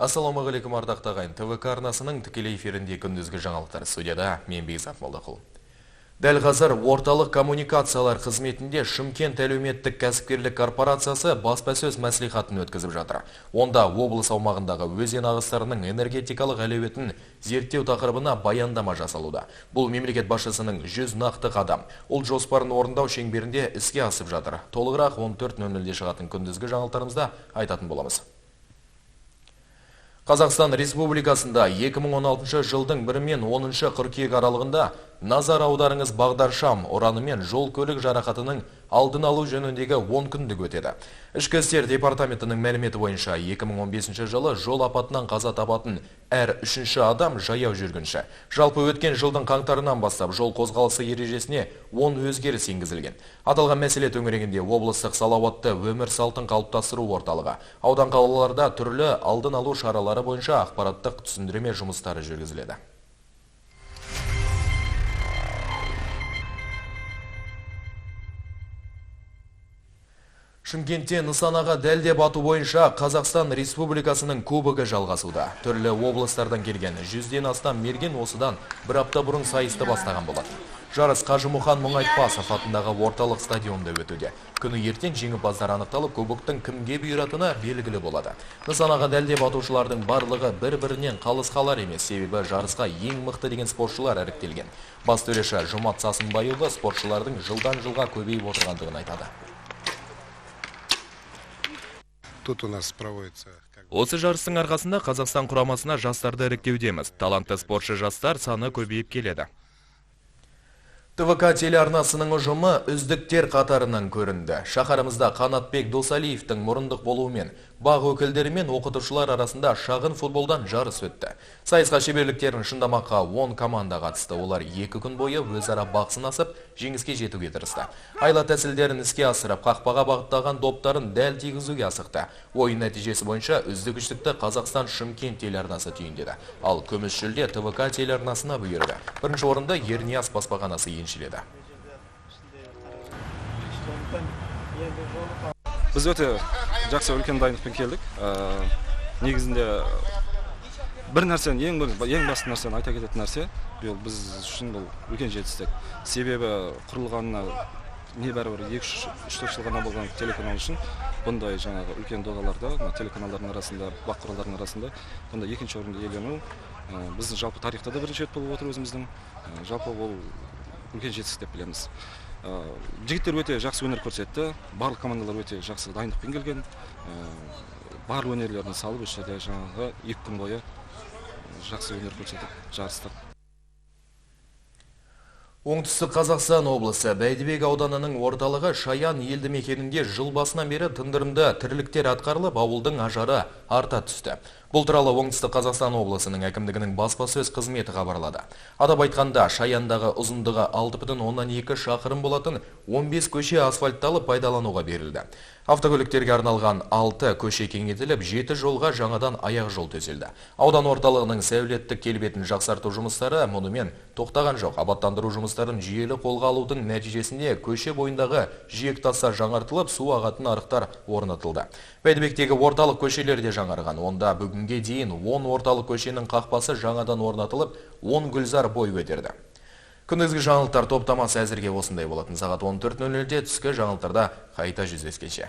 Ассалаумағалейкум, ардақты ағайын. ТВК арнасының тікелей эфирінде күндізгі жаңалықтар. Студияда мен Бекзат Молдақұл. Дәл қазір орталық коммуникациялар қызметінде Шымкент әлеуметтік кәсіпкерлік корпорациясы баспасөз мәслихатын өткізіп жатыр. Онда облыс аумағындағы өзен ағыстарының энергетикалық әлеуетін зерттеу тақырыбына баяндама жасалуда. Бұл мемлекет басшысының 100 нақты қадам ұлт жоспарын орындау шеңберінде іске асып жатыр. Толығырақ 14:00-де шығатын күндізгі жаңалықтарымызда айтатын боламыз. Қазақстан Республикасында 2016 жылдың 1 мен 10 қыркүйек аралығында «Назар аударыңыз бағдаршам» ұранымен жол көлік жарақатының алдын алу жөніндегі 10 күндік өтеді. Ішкі істер департаментінің мәліметі бойынша 2015 жылы жол апатынан қаза табатын әр үшінші адам жаяу жүргінші. Жалпы өткен жылдың қаңтарынан бастап жол қозғалысы ережесіне 10 өзгеріс енгізілген. Аталған мәселе төңірегінде облыстық салауатты өмір салтын қалыптастыру орталығы, аудан қалаларда түрлі алдын алу шаралары бойынша ақпараттық түсіндірме жұмыстары жүргізіледі. Шымкентте нысанаға дәлдеп ату бойынша Қазақстан Республикасының кубогы жалғасуда. Түрлі облыстардан келген 100-ден астам мерген осыдан бір апта бұрын сайысты бастаған болатын. Жарыс Қажымұқан Мұңайтпасов атындағы орталық стадионда өтуде. Күні ертең жеңімпаздар анықталып, кубоктың кімге бұйыратыны белгілі болады. Нысанаға дәлдеп атушылардың барлығы бір-бірінен қалыс қалар емес, себебі жарысқа ең мықты деген спортшылар іріктелген. Бас төреші Жұмат Сасымбайұлы спортшылардың жылдан жылға көбейіп отырғандығын айтады. Тут у нас проводится. Осы жарыстың арқасында Қазақстан құрамасына жастарды іріктеудеміз. Талантты спортшы жастар саны көбейіп келеді. ТВК телеарнасының ұжымы үздіктер қатарынан көрінді. Шаһарымызда Қанатбек Досалиевтің мұрындық болуымен бақ өкілдері мен оқытушылар арасында шағын футболдан жарыс өтті. Сайысқа шеберліктерін шыңдамаққа 10 команда қатысты. Олар 2 күн бойы өзара бақ сынасып, жеңіске жетуге тырысты. Айла тәсілдерін іске асырып, қақпаға бағыттаған доптарын дәл тигізуге асықты. Ойын нәтижесі бойынша үздік үштікті Қазақстан Шымкент телеарнасы түйіндеді. Ал күміс жүлде ТВК телеарнасына бұйырды. Бірінші орынды Ернияз баспаханасы еншіледі. Біз өте жақсы үлкен дайындықпен келдік. Негізінде бір нәрсені, ең басты нәрсені айта кететін нәрсе, биыл біз үшін бұл үлкен жетістік. Себебі құрылғанына небәрі бір 2-3-4 жыл ғана болған телеканал үшін бұндай жаңағы үлкен додаларда, телеканалдардың арасында, бақ құралдарының арасында бұндай екінші орынды иелену біздің жалпы тарихта да бірінші рет болып отыр өзіміздің. Жалпы ол үлкен жетістік деп білеміз. Жігіттер өте жақсы өнер көрсетті, барлық командалар өте жақсы дайындықпен келген, бар өнерлерін салып, осы жерде жаңағы 2 күн бойы жақсы өнер көрсетіп жарыстық. Оңтүстік Қазақстан облысы Бәйдібек ауданының орталығы Шаян елді мекенінде жыл басынан бері тындырымды тірліктер атқарылып, ауылдың ажары арта түсті. Бұл туралы Оңтүстік Қазақстан облысының әкімдігінің баспасөз қызметі хабарлады. Атап айтқанда, Шаяндағы ұзындығы 6,2 шақырым болатын 15 көше асфальтталып пайдалануға берілді. Автокөліктерге арналған 6 көше кеңейтіліп, 7 жолға жаңадан аяқ жол төселді. Аудан орталығының сәулеттік келбетін жақсарту жұмыстары мұнымен тоқтаған жоқ. Абаттандыру жұмыстарын жүйелі қолға алудың нәтижесінде көше бойындағы жиек тастар жаңартылып, су ағатын арықтар орнатылды. Бәйдібектегі орталық көшелер де жаңарған. Онда бүгінге дейін 10 орталық көшенің қақпасы жаңадан орнатылып, 10 гүлзар бой көтерді. Күндізгі жаңалықтар топтамасы әзірге осындай болатын. Сағат 14:00-де түскі жаңалықтарда қайта жүздескенше.